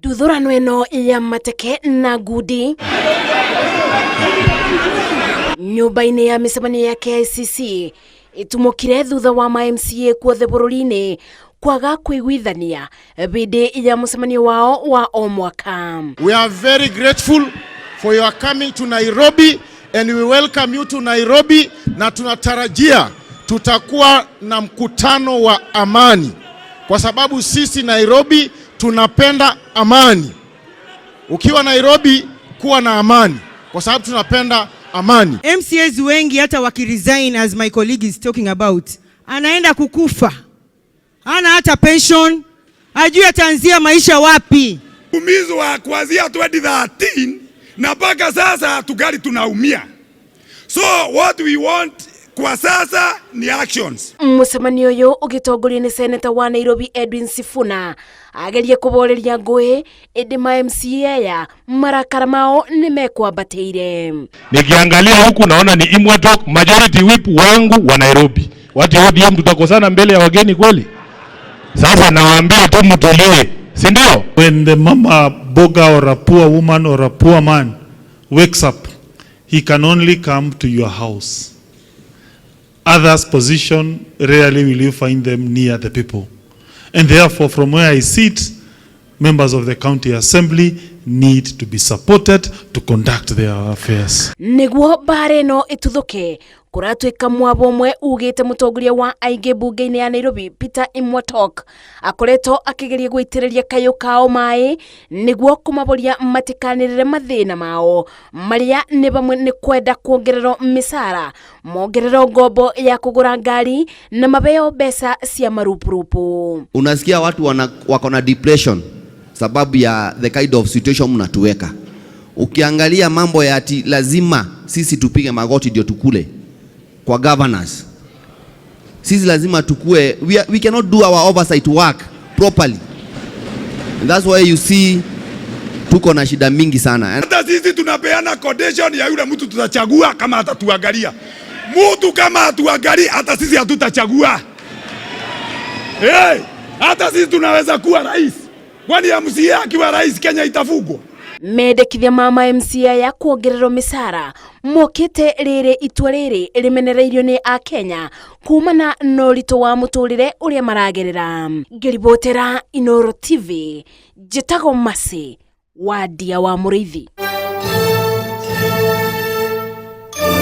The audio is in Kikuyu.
Nduthũrano ĩno ya mateke na ngundi nyũmba-inĩ ya mĩcemanio ya KICC ĩtumũkire thutha wa ma MCA kuothe bũrũri-inĩ kwaga kũiguithania hĩndĩ ya mũcemanio wao wa o mwaka. We are very grateful for your coming to Nairobi and we welcome you to Nairobi, na tunatarajia tutakuwa na mkutano wa amani kwa sababu sisi Nairobi tunapenda amani. Ukiwa Nairobi kuwa na amani kwa sababu tunapenda amani. MCAs wengi hata wakiresign, as my colleague is talking about, anaenda kukufa, hana hata pension, ajui ataanzia maisha wapi. Umizwa kuanzia 2013 na mpaka sasa tugali tunaumia. So what we want kwa sasa ni actions. Mũcemanio ũyũ ũgĩtongorio nĩ seneta wa Nairobi Edwin Sifuna agerie kũboreria ngũĩ ĩndĩ ma MCA aya marakara mao nĩ mekwambatĩire. Nikiangalia huku naona ni Imwatok, majority whip wangu wa Nairobi. Watu wa ODM tutakosana mbele ya wageni kweli? Sasa nawaambia tu mtulie, si ndio? When the mama boga or a poor woman or a poor man wakes up, he can only come to your house. Others' position, rarely will you find them near the people. And therefore, from where I sit, members of the county assembly need to be supported to conduct their affairs. Nĩguo mbara ĩno ĩtuthũke kũratuĩka mwabo ũmwe ugĩte mũtongoria wa aingĩ mbunge-inĩ ya Nairobi Peter Imwatok akoretwo akĩgeria gũitĩrĩria kayũ kao maĩ nĩguo kũmaboria matikanĩrĩre mathĩna mao marĩa nĩ vamwe nĩ kwenda kuongererwo mĩcara, mongererwo ngombo ya kũgũra ngari na mabeo mbeca cia marupurupu. Unasikia watu wako na depression sababu ya the kind of situation mnatuweka. Ukiangalia mambo ya ati lazima sisi tupige magoti ndio tukule kwa governors. Sisi lazima tukue, we cannot do our oversight work properly. And that's why you see tuko na shida mingi sana. Hata sisi tunapeana condition ya yule mtu tutachagua kama atatuangalia. Mtu kama atuangalia, hata sisi hatutachagua. Hey, hata sisi tunaweza kuwa rais. Kwani MCA akiwa rais Kenya itafungwa? Mendekithia ma ma MCA ya kuongererwo mĩcara mokĩte rĩrĩ itua rĩrĩ rĩmenereirio nĩ akenya kumana na ũritũ wa mũtũrĩre ũrĩa maragerera. Ngĩribotera Inooro TV, njĩtagwo Mercy Wandia wa Mũrĩithi.